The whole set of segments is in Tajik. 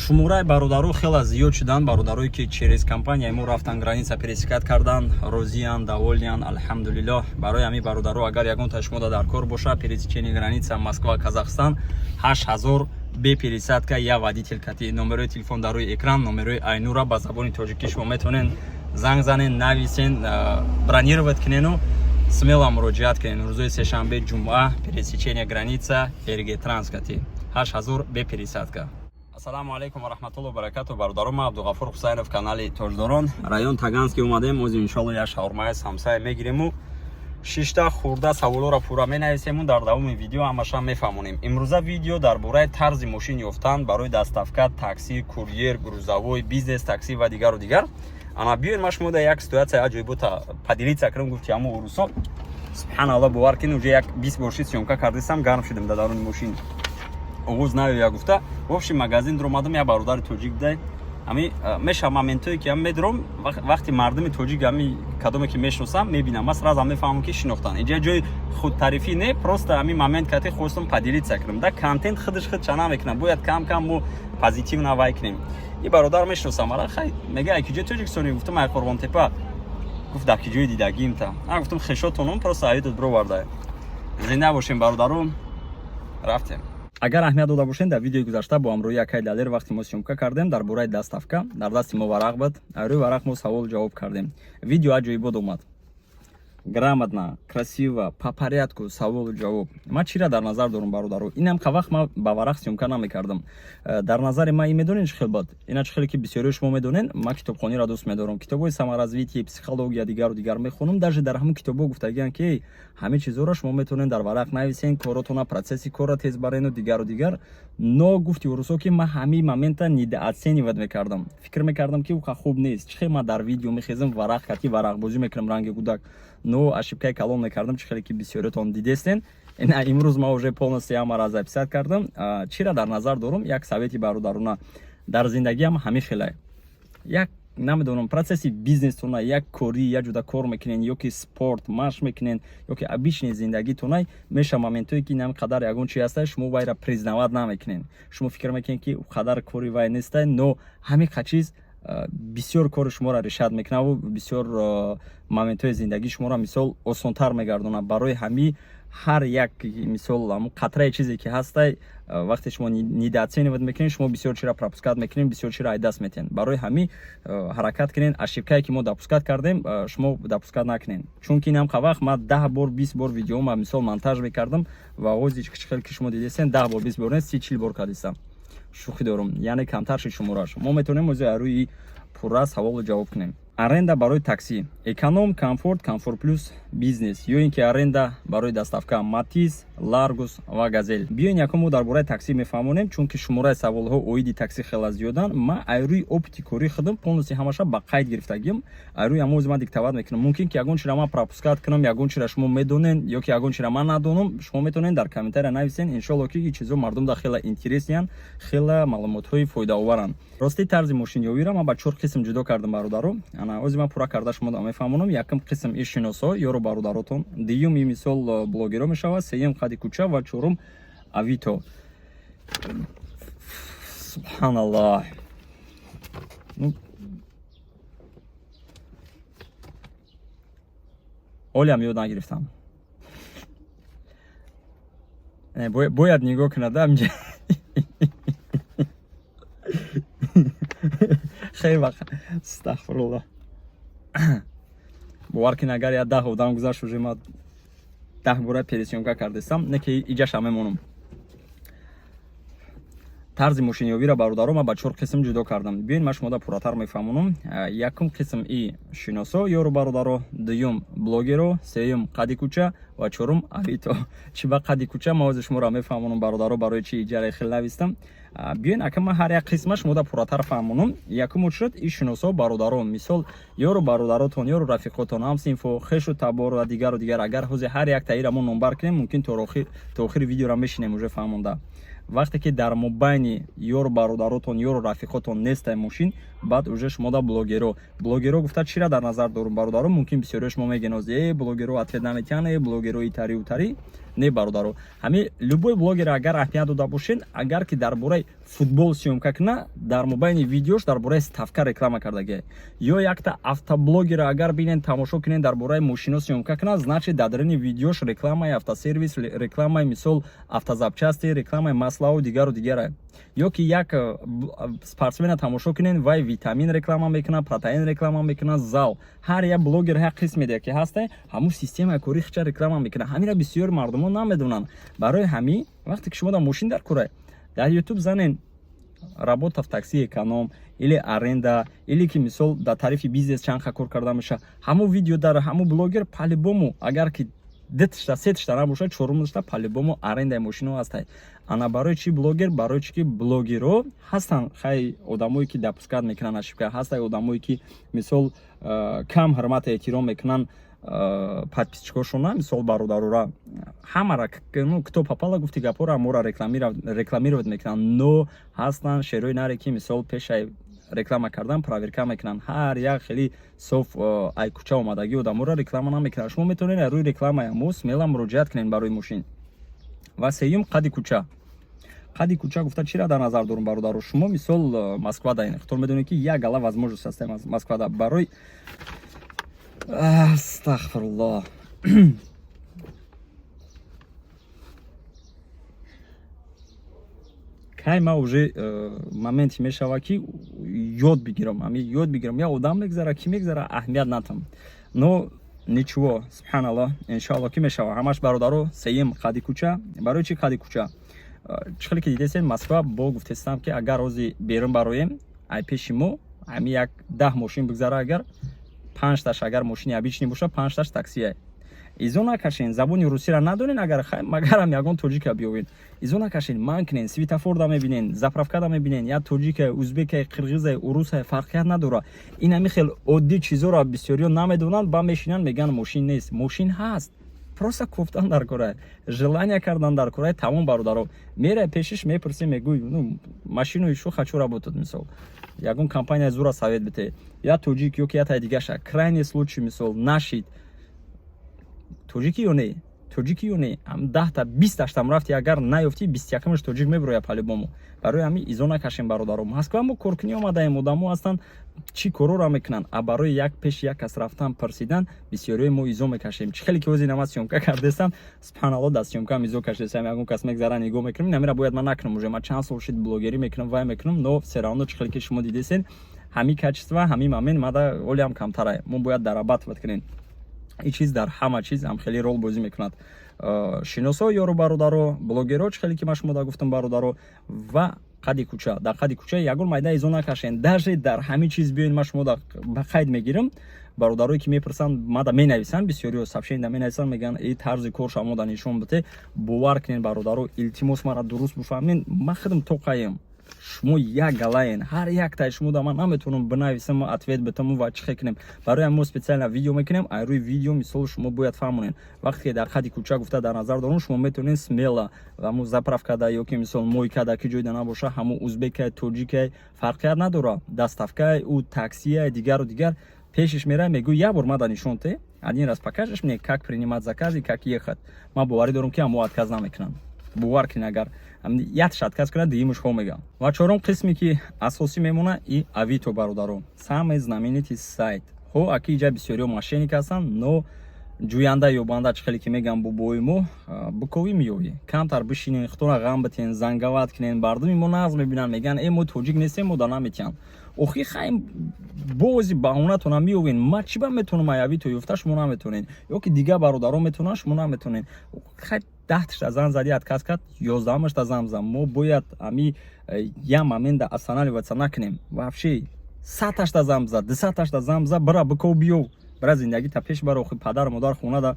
Шумораи бародаро хеле зиёд шуданд, бародарое ки через компанияи мо рафтан, граница пересекать кардан, розиянд, довольныянд, алҳамдулиллоҳ. Барои ҳамин, бародаро, агар ягонта шумода дар кор боша, пересечение граница Москва Казахстан 8000 бе пересадка, я водитель кати. Номерои телефон дар рӯи экран, номерои Айнура ба забони тоҷикӣ. Шумо метавонед занг занен, нависен, бронировать кунену смело муроҷиат кунед. Рӯзои сешанбе, ҷумъа пересечение граница РГ Транс кати 8000 бе пересадка. Ассалому алайкум ва раҳматуллоҳи ва баракату, бародарон. Ман Абдуғафур Ҳусайнов, канали Тоҷдорон, район Таганский омадем. Ози, иншоалло, як шаурмаи, самсае мегириму шишта хурда саволҳоро пурра менависему дар давоми видео ҳамаша мефаҳмонем. Имрӯза видео дар бораи тарзи мошин ёфтан барои доставка, такси, курьер, грузовой, бизнес такси ва дигару дигар. Ана биёед, ман шумо дар як ситуация аҷоибота поделиться кардам. Гуфти ҳамо урусо, субҳаналло, бовар кунед, уже як 20 бор шид съёмка кардистам, гарм шудем дар даруни мошин. Оғоз наёя гуфта, в общем, магазин дуромадам, як бародари тоҷик дай. Ами меша моментое ки ам медуром, вақти мардуми тоҷик, ами кадоме ки мешиносам, мебинам, ман сразу мефаҳмам, ки шинохтан. Инҷа ҷои худтарифӣ не, просто ами момент кати хостам поделиться кунам да. Контент худаш худ чана мекунам, бояд кам кам мо позитивно вай кунем. И бародар мешиносам ара, хай, мега: «Ай киҷои Тоҷикистони?» Гуфтам: «Ай Қурғонтепа». Гуфт: «Дар киҷои дидагимта?» А гуфтам: «Хешотонум, просто аидот бироварда». Зинда бошем, бародару, рафтем. Агар аҳамият дода бошем, дар видеои гузашта бо ҳамроҳи акай Далер вақте мо съёмка кардем дар бораи доставка, дар дасти мо варақ буд, рӯи варақ мо савол ҷавоб кардем. Видео аҷоибот омад, грамотно, красиво, по порядку саволу ҷавоб. Ман чира дар назар дорам, бародаро? Инам қа вақт ман ба варақ съёмка намекардам. Дар назари ман ин медонед чӣ хел буд? Ина чӣ хеле ки бисёриҳо шумо медонед, ман китобхониро дӯст медорам, китобҳои саморазвитие, психология, дигару дигар мехонам. Даже дар ҳамон китобҳо гуфтагианд, ки ҳамин чизҳоро шумо метавонед дар варақ нависен, коротона, процесси корро тез барену дигару дигар. Но гуфти урусо, ки ман ҳамин момента недооценивать мекардам, фикр мекардам, ки уқа хуб нест, чӣ хел ман дар видео мехезам, варақ кати варақбозӣ мекунам ранги гудак. Но ошибкаи калон мекардам, чӣ хеле ки бисёриятон дидестен. Ина имрӯз ман уже полностью ҳамаро записать кардам. Чира дар назар дорам? Як совети бародарона: дар зиндагиам ҳамин хеле як, намедонам, процесси бизнестона, як корӣ, як ҷуда кор мекунен ё ки спорт машқ мекунен, ё ки обычный зиндагитонай, меша моментое ки ин қадар ягон чи ҳаста, шумо вайра признавать намекунен, шумо фикр мекунед, ки қадар кори вай неста. Но ҳамин қа чиз бисёр кори шуморо решать мекунаву бисёр моментҳои зиндагии шуморо, мисол, осонтар мегардонад. Барои ҳамин ҳар як, мисол, қатраи чизе ки ҳастай, вақте шумо недооценивать мекунед, шумо бисёр чиро пропускать мекунед, бисёр чиро ай даст метиҳед. Барои ҳамин ҳаракат кунед, ошибкае ки мо допускать кардем, шумо допускать накунед, чунки инам қа вақт ман 10 бор, 20 бор видеома, мисол, монтаж мекардам ва ози чӣ хел ки шумо дидестен, 10 бор, 20 бор не, 30, 40 бор кардистам. Шӯхӣ дорум, яъне камтар шид шумораш. Мо метавонем ози рӯи пурра саволу ҷавоб кунем. Аренда барои такси: эконом, комфорт, комфорт плюс, бизнес, ё ин ки аренда барои доставка: Матиз, Ларгус ва Газель. Биёен, якум мо дар бораи таксӣ мефаҳмонем, чунки шумораи саволҳо оиди таксӣ хеле зиёданд. Ман ай рӯи опыти кории худам полностью ҳамаша ба қайд гирифтагим, ай рӯи ҳамози ман диктовать мекунам. Мумкин ки ягон чиро ман пропускать кунам, ягон чиро шумо медонен ё ки ягон чиро ман надонам, шумо метавонед дар комментария нависен. Иншолло, ки ин чизо мардумда хеле интересныянд, хеле маълумотҳои фоидаоваранд. Рости, тарзи мошинёбиро ман ба чор қисм ҷудо кардам, бародаро. Ана ози ман пурра карда шумо мефаҳмонам. Якум қисм и шиносо, ёру бародаротон, дуюм и, мисол, блогеро мешавад, сеюм қади кӯча ва чорум Авито. Субҳаналлоҳ. Ну, олиам ёд нагирифтам. Бояд нигоҳ кунад амҷа. Хеле вақт, астағфируллоҳ, бовар кун, агар як 10 одам гузашт, уже ма 10 бора пересъёмка кардестам, не ки иҷаша мемонам. Тарзи мошинёбиро, бародаро, ман ба чор қисм ҷудо кардам. Биёед, ман шумода пурратар мефаҳмонам. Якум қисм и шиносо, ёру бародаро, дуюм блогеро, сеюм қади кӯча ва чорум Авито. Чӣ ба қади кӯча, ман ҳозир шуморо мефаҳмонам, бародаро, барои чи иҷараи хел навистам. Биёед, ака, ман ҳар як қисма шумода пурратар фаҳмонам. Якум шуд и шиносо, бародаро, мисол, ёру бародаротон, ёру рафиқотон, ҳамсинфо, хешу табор ва дигару дигар. Агар ҳозир ҳар як таира мо номбар кунем, мумкин то охири видеоро мешинем уже фаҳмонда. Вақте ки дар мобайни ёру бародаротон, ёру рафиқотон нестай мошин, баъд уже шумода блогеро. Блогеро гуфта чира дар назар дорум, бародаро? Мумкин бисёриё шумо мегӯен: «Э, блогеро ответ наметиҳанд, э, блогеро итари утари». Не, бародаро, ҳами любой блогер агар аҳамият дода бошен, агар ки дар бораи футбол съёмка куна, дар мобайни видеош дар бораи ставка реклама кардагия. Ё якта автоблогера агар бинен, тамошо кунен, дар бораи мошино съёмка куна, значит, дар дарини видеош рекламаи автосервис, рекламаи, мисол, автозапчасти, рекламаи маславу дигару дигара. Ё ки як спортсмена тамошо кунен, вай витамин реклама мекунад, протеин реклама мекунад, зал. Ҳар як блогер ҳар қисме ки ҳаста, ҳамун системаи кори хича реклама мекунад. Ҳамира бисёр мардумо намедонанд. Барои ҳамин, вақте ки шумо дар мошин дар курай, дар Ютуб занен «работа в такси эконом» или «аренда», или ки, мисол, дар тарифи бизнес чанд ха кор карда меша, ҳамун видео дар ҳамун блогер по-любому, агар ки дуташта, сеташта набошад, чорумашта по-любому арендаи мошино ҳастай. Ана барои чи блогер? Барои чи ки блогеро ҳастанд, хай, одамое ки допускать мекунанд ошибка, ҳастай одамое ки, мисол, кам ҳурмату эҳтиром мекунанд подписчикошона, мисол, бародарора, ҳамара, ну, кто попало, гуфти гапора, мора рекламировать мекунанд. Но ҳастанд шерои наре, ки, мисол, пешаи реклама кардан проверка мекунанд. Ҳар як хеле соф ай кӯча омадагӣ одаморо реклама намекунанд. Шумо метавонед аз рӯи рекламаи мо смело муроҷиат кунед барои мошин. Ва сеюм, қади кӯча. Қади кӯча гуфта чиро дар назар дорум, бародаро? Шумо, мисол, Москвада, худтон медонед, ки як гала возможность ҳастем Москвада барои, астағфируллоҳ, кай ма уже моменте мешава, ки ёд бигирам, ами ёд бигирам. Я одам мегзара, ки мегзара, аҳамият натам. Но ничего, субҳаналлоҳ, иншоалло, ки мешава ҳамаш, бародаро. Сеюм, қади кӯча. Барои чи қади кӯча? Чӣ хеле ки дидесем, Москва бо гуфтестам, ки агар рози берун бароем, ай пеши мо ами як 10 мошин бигзара, агар панҷташ агар мошини обычный боша, панҷташ таксия. Изо накашен, забони русиро надонен, агар магарам ягон тоҷика биёвен, изо накашен, ман кунен. Светофорда мебинен, заправкада мебинен, я тоҷика, узбека, қирғиза, уруса, фарқият надора. Ин ҳами хел оддӣ чизоро бисёриё намедонанд, ба мешинанд, мегӯянд, мошин нест. Мошин ҳаст, просто кофтан дар кора, желание кардан дар кора, тамом. Бародаро, мерай пешиш, мепурсӣ, мегӯй: «Ну, машину ищу, хочу работать». Мисол, ягон компания зура совет бите, я тоҷик ё ки я тай дигаша. Крайний случай, мисол, нашид, тоҷикӣ ё не, тоҷикӣ ё не, 10-та, 20-таштам рафти, агар наёфтӣ, 21-умаш тоҷик мебироя по-любому. Барои ҳамин изо накашем, бародаро. Москва мо коркунӣ омадаем, одамо ҳастанд, чӣ корора мекунанд. А барои як пеши як кас рафтан, пурсидан, бисёриҳои мо изо мекашем. Чӣ хеле ки ози нама съёмка кардестам, субҳаналло, дар съёмкам изо кашидестам, ягон кас мегзара, нигоҳ мекунам. Намира бояд ман накунам, уже ман чанд сол шид блогерӣ мекунам, вай мекунам, но всё равно, чӣ хеле ки шумо дидесен, ҳамин качество, ҳамин момент мада олиам камтара. Мо бояд дорабатывать кунем. Ин чиз дар ҳама чиз ҳам хеле рол бозӣ мекунад. Шиносо, ёру бародаро, блогеро, чӣ хеле ки ман шумо да гуфтам, бародаро, ва қади кӯча. Дар қади кӯча ягон майда изо накашен, даже дар ҳамин чиз. Биёед, ман шумо ба қайд мегирам. Бародарое ки мепурсанд, мада менависанд, бисёриҳо сообщение менависанд, мегӯянд: «И тарзи кор шамо да нишон бите». Бовар кунед, бародаро, илтимос, мара дуруст бифаҳмед. Ман худам тоқаем, шумо як галаен, ҳар яктаи шумо да ман наметавонам бинависам, ответ битаму ва чӣ хел кунем. Барои мо специально видео мекунем. Ай рӯи видео, мисол, шумо бояд фаҳмонед. Вақте ки дар қади кӯча гуфта дар назар дорам, шумо метавонед смело ҳамун заправкада ё ки, мисол, мойкада, ки ҷойда набоша, ҳамун узбекай, тоҷикай, фарқият надора, доставкай, ӯ таксия, дигару дигар, пешиш мерай, мегӯй: «Як бор мада нишон те, один раз покажешь мне, как принимать заказы, как ехать». Ман боварӣ дорам, ки ҳамо отказ намекунанд. Бовар кунед, агар якш отказ кунад, дуюмаш хо мегам. Ва чорум қисме, ки асосӣ мемонад, и Авито, бародаро, самый знаменитый сайт. Ҳо, аки иҷа бисёриҳо мошенник ҳастанд, но ҷӯянда ёбанда, чӣ хеле ки мегӯям бобои мо, буковӣ меёвӣ. Камтар бишинен, худтона ғам битен, занговать кунен. Мардуми мо нағз мебинанд, мегӯянд: «Э, мо тоҷик нестем, мо да наметиҳанд». Охи хайм, бози баҳонатона меёвен. Ма чӣ ба метавонам ай Авито ёфта, шумо наметавонед, ё ки дигар бародарон метавонанд, шумо наметавонед. Хай, 10-ташта зан зади, отказ кард, 11-амашта зан зан. Мо бояд ами як момента останавливаться накунем вообще. 100-ташта зан бизад, 200-ташта зан бизад, бира биков, биёв, бира, зиндагита пеш бар. Охи падару модар хонада,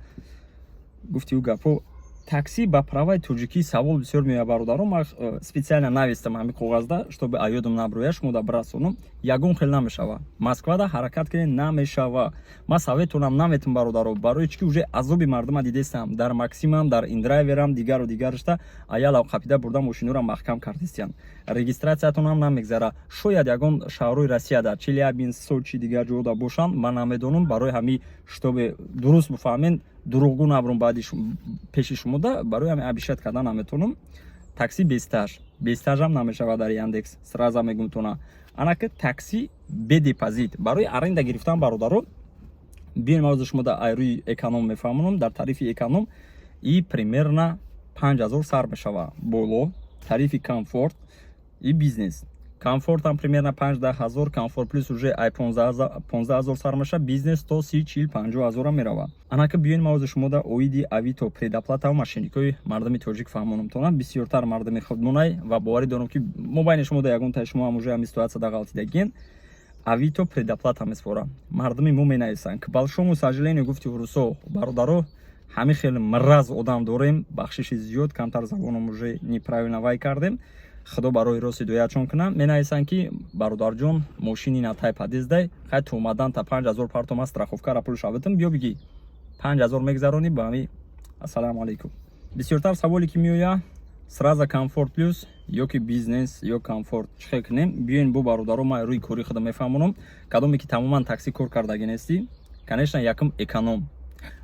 гуфти ӯ гапо. Такси ба праваи тоҷикӣ савол бисёр меояд, бародарон. Ман специально навистам ҳамин коғазда, чтобы аёдам наброяд, шумо да бирасонам. Ягон хел намешава. Москвада ҳаракат кунед, намешава. Ман советонам наметам, бародаро, барои чӣ ки уже азоби мардума дидестам дар Максимам, дар Индрайверам, дигару дигарашта, аялав қапида бурда, мошинора маҳкам кардистиян. Регистратсиятон ҳам намегзара. Шояд ягон шаҳрҳои Россия, дар Челябинск, Сочи, дигар ҷода бошанд, ман намедонам. Барои ҳами, чтобы дуруст бифаҳмен, дурӯғгӯ набурам баъди пеши шумода, барои ҳами обещать кардан наметавонам. Такси без стаж, без стажам намешавад дар Яндекс, сразу мегум тона. Анаки такси бе депозит барои аренда гирифтан, бародаро, биёем, мавзӯ шумо дар айрӯи эконом мефаҳмонам. Дар тарифи эконом и примерно 5000 сар мешава боло, тарифи комфорт и бизнес. Комфорт ҳам примерно 15 000, комфорт плюс уже ай 15 000 сар меша, бизнес то 30, 40, 50 000-ам мерава. Анака биёин, мавзӯ шумо да оиди Авито предоплата ва мошенникои мардуми тоҷик фаҳмонам тона. Бисёртар мардуми худмонай ва боварӣ дорам, ки мо байни шумо да ягон таи шумо ҳам уже ҳами ситуация да ғалтидагиен. Авито предоплата меспора, мардуми мо менависанд. К большому сожалению, гуфти русо, бародаро, ҳами хеле мраз одам дорем. Бахшиши зиёд, камтар забоном уже неправильно вай кардем, худо барои рост ҳидоятшон кунам. Менависанд, ки бародарҷон, мошини натай подъездай, хай ту омадан та 5000 партома, страховкара пулша битам, биё биги, 5000 мегзаронӣ ба ҳами, ассалому алайкум. Бисёртар саволе ки меоя: сразу комфорт плюс ё ки бизнес ё комфорт, чӣ хел кунем? Биёин, бо бародаро, ман рӯи кори худам мефаҳмонам. Кадоме ки тамоман такси кор кардагӣ нестӣ, конечно, якум эконом,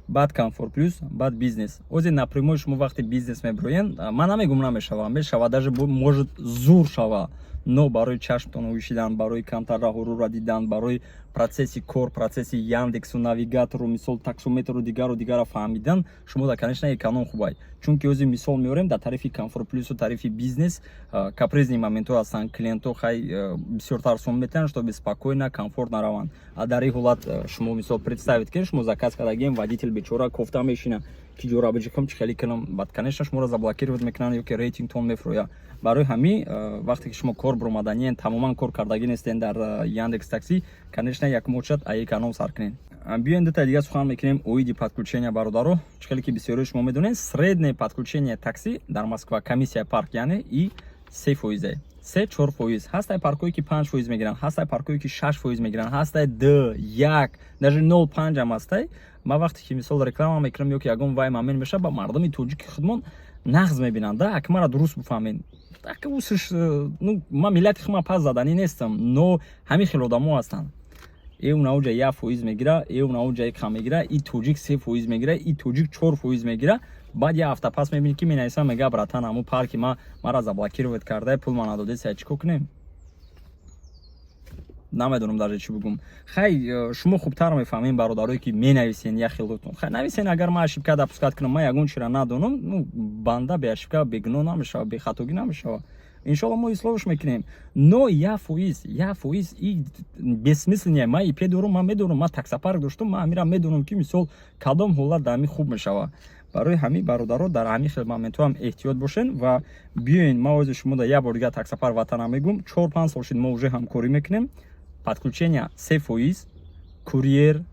баъд комфорт плюс, баъд бизнес. Озе напрямую шумо вақте бизнес мебироен, ман намегум намешава, мешава, даже может зур шава, но барои чашмтон уишидан, барои камтар раҳурура дидан, барои процесси кор, процесси Яндексу, навигатору, мисол, таксометру, дигару дигара фаҳмидан, шумо да, конечно, эконом хубай. Чунки ози мисол меорем, дар тарифи комфорт плюсу тарифи бизнес капризный моментҳо ҳастанд. Клиентҳо хай бисёртар сум метиҳанд, чтобы спокойно, комфортно раванд. А дар ин ҳолат шумо, мисол, представить кунед, шумо заказ кардагием, водитель бечора кофта мешина, ки ҷора биҷикам, чӣ хеле кунам. Баъд, конечно, шуморо заблокировать мекунанд ё ки рейтингтон мефурӯяд. Барои ҳамин, вақте ки шумо кор биромаданиен, тамоман кор кардагӣ нестен дар Яндекс Такси, конечно, якум очередь ай эконом сар кунед. Биёем, дута дига сухан мекунем оиди подключения. Бародаро, чӣ хеле ки бисёриҳои шумо медонед, среднее подключение такси дар Москва, комиссия парк, яъне и 3 фоизе, 3-4 фоиз. Ҳастай паркҳое, ки 5 фоиз мегиранд, ҳастай паркҳое, ки 6 фоиз мегиранд, ҳастай 2, 1, даже 0,5 ҳам ҳастай. Ман вақте ки, мисол, реклама мекунам ё ки ягон вай момент мешавад, ба мардуми тоҷики худмон нағз мебинанд да. Ака, мара дуруст бифаҳмед, ака, усш ну, ман миллати худман пас заданӣ нестам, но ҳамин хел одамо ҳастанд. Э, унаоҷа 1 фоиз мегира, э, унаоҷа кам мегира, и тоҷик 3 фоиз мегира, и тоҷик 4 фоиз мегира. Баъд як ҳафта пас мебинӣ, ки менависам, мега: «Братан, ҳамун парки ма мара заблокировать карда, пул ма надодеса, чӣ кор кунем?» Намедонам даже чӣ бугум. Хай, шумо хубтар мефаҳмем, бародарое ки менависен. Як хелотон хай нависен, агар ман ошибка допускать кунам, ман ягон чиро надонам. Ну, банда бе ошибка, бегуноҳ намешава, бехатогӣ намешава. Иншолло, мо ислоҳш мекунем. Но 1 фоиз, 1 фоиз и бессмысленно. Ман ИП дорум, ман медонам, ман таксопарк доштум, ман ҳамира медонам, ки, мисол, кадом ҳолат дар ҳамин хуб мешава. Барои ҳамин, бародаро, дар ҳамин хел моментҳо ҳам эҳтиёт бошен. Ва биёен, ман ози шумо да як бор дигар таксопарк Ватана мегум, 4-5 сол шуд, мо уже ҳамкорӣ мекунем. Подключение 3 фоиз, курьер,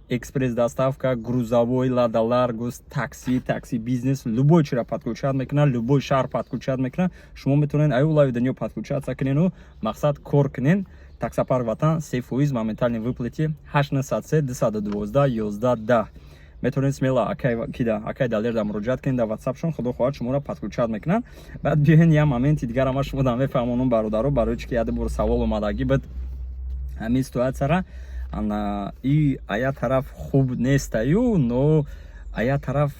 экспресс доставка, грузовой, Лада Ларгус, такси, такси бизнес, любой чиро подключать мекунад, любой шаҳр подключать мекунад. Шумо метавонед аю лави дунё подключаться кунену мақсад кор кунен. Таксопарк Ватан, 3 фоиз, моментальный выплаты, 803 212 11 10. Метавонед смело акай кида, акай Далерда муроҷиат кунед дар ватсапшон, худо хоҳад, шуморо подключать мекунанд. Баъд биёен, як моменти дигар ама шумо дам мефаҳмонум, бародаро, барои чи ки яде бор савол омадагӣ буд ҳамин ситуатсияра. Ана и а як тараф хуб нестаю, но а як тараф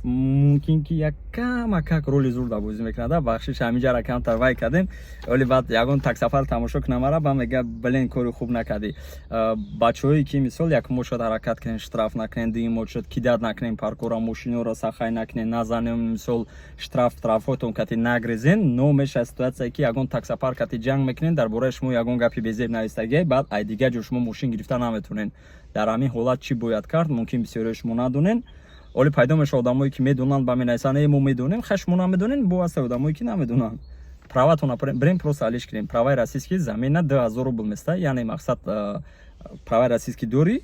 мумкин ки як камакак роли зурда бозӣ мекунад. Бахшиш, ҳаминҷара камтар вай кардем, вале баъд ягон таксафар тамошо кунам, ара ба мега: «Блин, кори хуб накардӣ». Бачаҳое ки, мисол, якум шояд ҳаракат кунем, штраф накунем, дуюм шояд кидать накунем паркора, мошиноро сахай накунем, назанем, мисол, штраф штрафҳотон кати нагрезен. Но мешавад ситуатсия, ки ягон таксопарк кати ҷанг мекунем, дар бораи шумо ягон гапи безеб навистагӣ, баъд ай дигар ҷо шумо мошин гирифта наметавонед. Дар ҳамин ҳолат чӣ бояд кард, мумкин бисёриҳои шумо надонед. Оле пайдо мешавад одамое, ки медонанд, ба менависанд: «Э, мо медонем». Хай, шумо намедонед, бо ҳаста одамое, ки намедонанд. Праватона бирем, просто алиш кунем. Праваи российский замена 2000 рубл места, яъне мақсад, праваи российский дорӣ,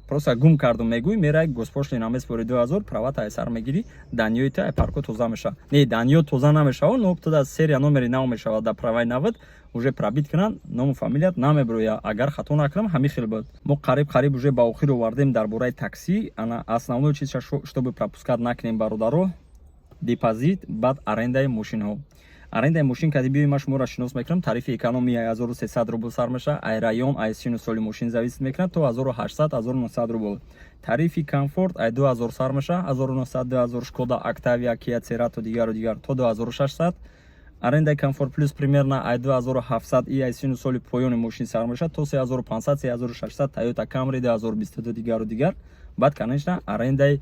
просто гум кардум мегӯй, мерай, госпошлина меспори 2000, правата ай сар мегирӣ, данныеи та ай парко тоза мешавад. Не, данныео тоза намешавад, но туда серия, номери нав мешавад. Дар праваи навад уже пробить кунанд, ному фамилият намебироя. Агар хато накунам, ҳамин хел буд. Мо қариб қариб уже ба охир овардем дар бораи такси. Ана основной чиз, чтобы пропускать накунем, бародаро, депозит, баъд арендаи мошинҳо. Арендаи мошин кади биёи, ман шуморо шинос мекунам. Тарифи экономия 1300 рубл сар меша, ай район, ай сину соли мошин зависит мекунад, то 1800, 1900 рубл. Тарифи комфорт ай 2000 сар меша, 1900, 2000, Шкода Октавия, Киа Церато, дигару дигар, то 2600. Арендаи комфорт плюс примерно ай 2700 и ай сину соли поёни мошин сар меша, то 3500, 3600, Тойота Камри 2022, дигару дигар. Баъд, конечно, арендаи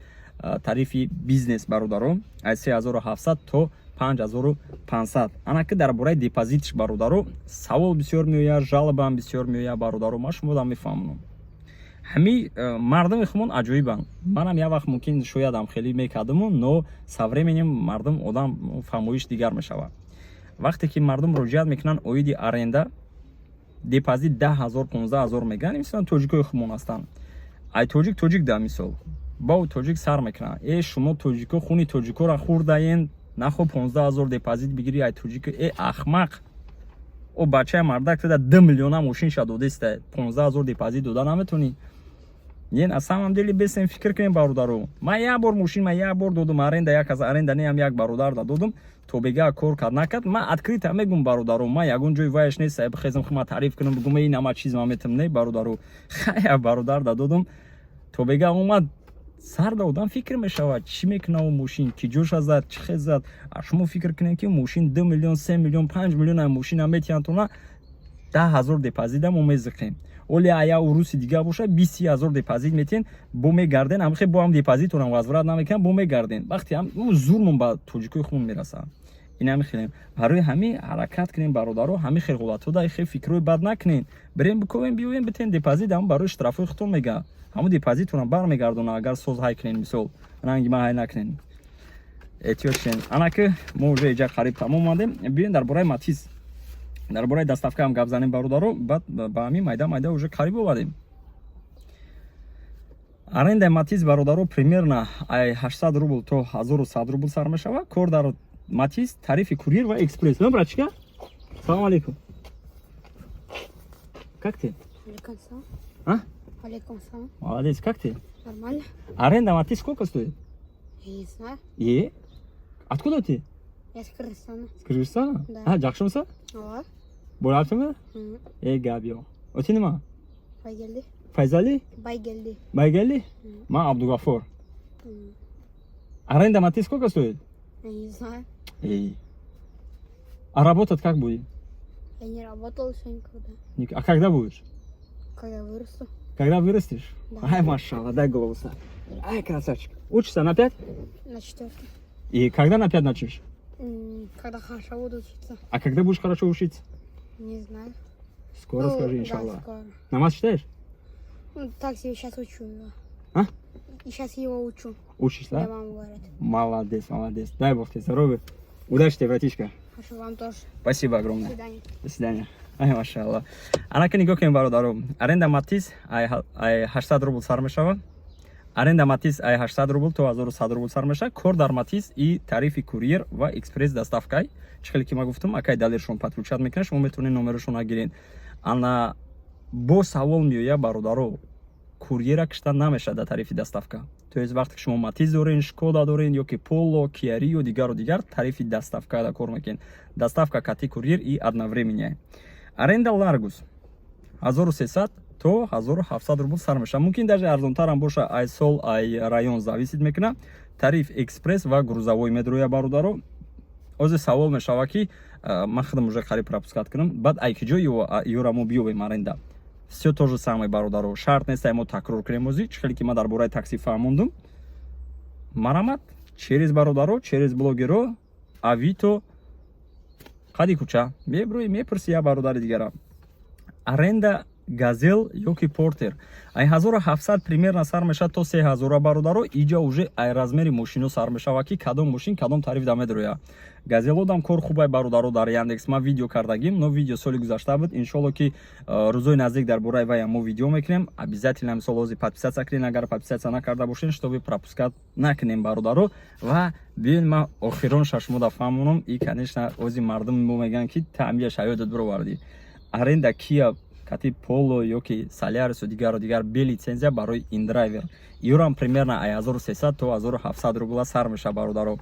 тарифи бизнес, бародаро, аз 3700 то 5500. Ана ки дар бораи депозитш, бародаро, савол бисёр меояд, жалобаам бисёр меояд. Бародаро, ман шумодам мефаҳмонам, ҳами мардуми хумон аҷоибанд. Манам як вақт мумкин шоядам хеле мекардаму, но со временем мардум, одам фаҳмоиш дигар мешавад. Вақте ки мардум муроҷиат мекунанд оиди аренда, депозит 10 000, 15 000 мегӯянд. Мисолан, тоҷикои хумон ҳастанд, ай тоҷик, тоҷик да мисол бо тоҷик сар мекунанд: «Э, шумо тоҷико хуни тоҷикоро хӯрдаен, нахо 15 000 депозит бигирӣ ай тоҷико?» Э, ахмақ, о бачаи мардак туда 2 миллиона мошинша додеста, 15 000 депозит дода наметонӣ? Не, на самом деле бесем, фикр кунем, бародаро. Ман як бор мошин, ман як бор додум аренда, як аз аренда неам, як бародар да додум, то бега кор кард, накард. Ман открыто мегум, бародаро, ман ягон ҷои ваяш нест, бихезам хума таъриф кунам, бигум, ин ама чиз ман метам. Не, бародаро, хая бародар да додум, то бега омад. Сар да одам фикр мешавад, чӣ мекунав мошин, ки ҷоша зад, чӣ хел зад. А шумо фикр кунед, ки мошин 2 миллион, 3 миллион, 5 миллион мошина метиҳанд, тона 10 000 депозита мо мезиқем. Оле ая уруси дига боша, 20-30 ҳазор депозит метиҳен, бо мегарден, ҳамхе бо ҳам депозитонам возврат намекунам, бо мегарден. Вақте ҳам зурмон ба тоҷикои хун мерасад, ин ҳами хелем. Барои ҳами ҳаракат кунем, бародаро, ҳами хел ҳолатҳо да хел фикрҳои бад накунем. Бирем, бикобем, биёем, битен депозит, ҳам барои штрафҳои худтон мега, ҳамун депозитонам бармегардона, агар соз ҳай кунен, мисол ранги ман ҳай накунен, эҳтиёт шен. Ана ки мо уже иҷа қариб тамом омадем. Биёем, дар бораи Матиз, дар бораи доставка ҳам гап занем, бародаро. Баъд ба ҳамин майда майда уже қариб овадем. Арендаи Матиз, бародаро, примерно ай 800 рубл то 1100 рубл сар мешавад. Кор дар Матиз, тарифи курьер ва экспресс. Братчика, салом алейкум, как ты? Алейкум салам. А? Алейкум салам. Молодец, как ты? Нормально? Аренда Матиз сколько стоит? Я не знаю. Е, откуда ты? Я с Кыргызстана. С Кыргызстана? Да. А, жакшымысың? Ооба. Болаптымы? Мгм. Э, гап жок. Аты неме? Байгелди. Файзали? Байгелди. Байгали? Мгм. Ман Абдугафор. Аренда Матиз сколько стоит? Я не знаю. Эй. А работать как будет? Я не работал еще никогда. А когда будешь? Когда вырасту. Когда вырастешь? Да. Ай, машалла, дай голову сам. Ай, красавчик. Учишься на пять? На четвертом. И когда на пять начнешь? Когда хорошо буду учиться. А когда будешь хорошо учиться? Не знаю. Скоро Ну, скажи, да, иншаллах. Скоро. Намаз читаешь? Ну, так себе, сейчас учу его. А? И сейчас его учу. Учишь, Мне да? мама говорит. Молодец, молодец. Дай Бог тебе здоровья. Удачи тебе, братишка. Хорошо, вам тоже. Спасибо До огромное. свидания. До свидания. Ай, машалла. Анака нигоҳ кунем, бародаро. Аренда Матиз ай 800 рубл сар мешавад. Аренда Матиз ай 800 рубл то 1100 рубл сар мешавад. Кор дар Матиз и тарифи курьер ва экспресс доставкай. Чӣ хеле ки ман гуфтам, акай Далершон подключать мекунад, шумо метавонед номерошонро гиред. Ана бо савол меояд, бародаро, курьера кишта намешавад дар тарифи доставка. То есть вақте ки шумо Матиз дорен, Шкода дорен ё ки Поло, Киа Рио, дигару дигар, тарифи доставка да кор мекунед. Доставка кати курьер и одновременно. Аренда Ларгус 1300 то 1700 рубл сар мешавад, мумкин даже арзонтарам боша, ай сол, ай район зависит мекунад. Тариф экспресс ва грузовой медроя, бародаро. Озе савол мешавад, ки ман худам уже қариб пропускать кунам, баъд ай ки ҷо ёра мо биёбем аренда? Все то же самое, бародаро, шарт нест ай мо такрор кунем. Ози чӣ хеле ки ман дар бораи такси фаҳмондум, марамат через бародаро, через блогеро, Авито, қади кӯча мебурӯи, мепурси як бародари дигара. Аренда Газел ёки Портер ай 1700 примерно сар мешавад то 3000, бародаро. Иҷа уже ай размери мошино сар мешавад, ки кадом мошин кадом тариф да медроя. Газелодам кор хубай, бародаро. Дар Яндекс ман видео кардагим, но видео соли гузашта буд. Иншолло, ки рӯзои наздик дар бораи ваям мо видео мекунем обязательно. Мисол, ҳозир подписаться кунед, агар подписаться накарда бошед, чтобы пропускать накунем, бародаро. Ва биёед, ман охирон шашмода фаҳмонам. И, конечно, ози мардуми мо мегӯянд, ки таъмия шаёдат бировардӣ. Аренда Кия кати Поло ёки Солярису, дигару дигар, бе лицензия барои индрайвер, юрам примерно ай 1300 то 1700 рубла сар меша, бародаро.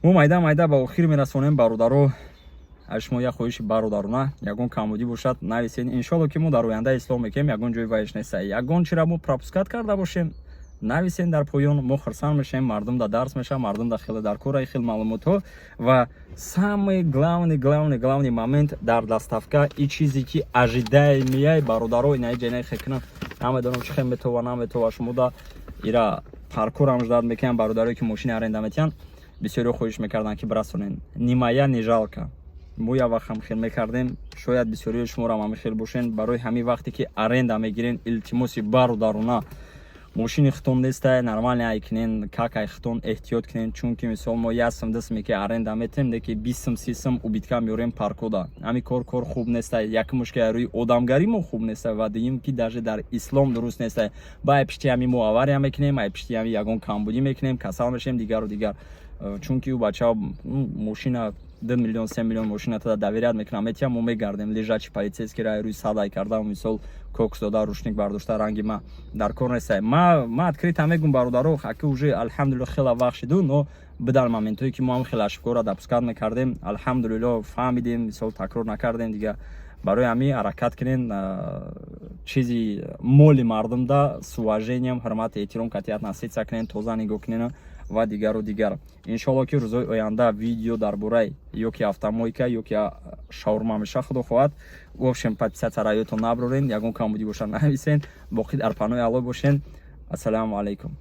Мо майда майда ба охир мерасонем, бародаро. Аз шумо як хоҳиши бародарона: ягон камбудӣ бошад, нависед. Иншолло, ки мо дар оянда ислоҳ мекунем. Ягон ҷои вайш неста. Ягон чиро мо пропускать карда бошем, нависен дар поён, мо хурсанд мешавем. Мардум да дарс мешавад, мардум да хеле дар кора хел маълумотҳо. Ва самый главный, главный, главный момент дар доставка и чизе ки ожидаемый, бародаро, инаи ҷайнаи хекунам, намедонам чӣ хел метова, наметова. Шумо да ира паркурам ждать мекунам. Бародарое, ки мошини аренда метиҳанд, бисёриҳо хоҳиш мекарданд, ки бирасонен. Нимая не жалко. Мо як вақт ҳам хел мекардем, шояд бисёриҳои шуморо ҳам хел бошен. Барои ҳамин вақте ки аренда мегирен, илтимоси бародарона, мошини хитон нестай, нормально ай кунен, как ай хитон эҳтиёт кунен. Чунки, мисол, мо як сум, 2 суме ки аренда метем, леки 20 сум, 30 сум убытка меорем паркода. Ҳамин кор хуб нестай. Якумуш, ки рӯи одамгарӣ мо хуб нестай ва дуюм, ки даже дар ислом дуруст нестай. Ба ай пишти ҳами мо авария мекунем, ай пишти ҳами ягон камбудӣ мекунем, касал мешавем, дигару дигар. Чунки ӯ бача мошина 2 миллион, 3 миллион мошина тада доверять мекунам, метиҳам, мо мегардем лежачий полицейский ра рӯи садай карда, мисол, кокс дода, рушник бардошта. Ранги ма дар кор нестай. Ма открыто мегум, бародаро, аки уже, алҳамдулилло, хела вақт шиду, но бидар моментҳое, ки мо ҳам хеле ошибкора допускать мекардем, алҳамдулилло, фаҳмидем, мисол, такрор накардем дига. Барои ҳамин ҳаракат кунен, чизи моли мардумда с уважением, ҳурмати эҳтиром катият относиться кунен, тоза нигоҳ кунен ва дигару дигар. Иншоалло, ки рӯзҳои оянда видео дар бораи ё ки автомойка, ё ки шаурма меша, худо хоҳад. В общем, подписаться раётон наброрен, ягон камбудӣ боша, нависен. Боқӣ дар паноҳи Аллоҳ бошен. Ассалому алайкум.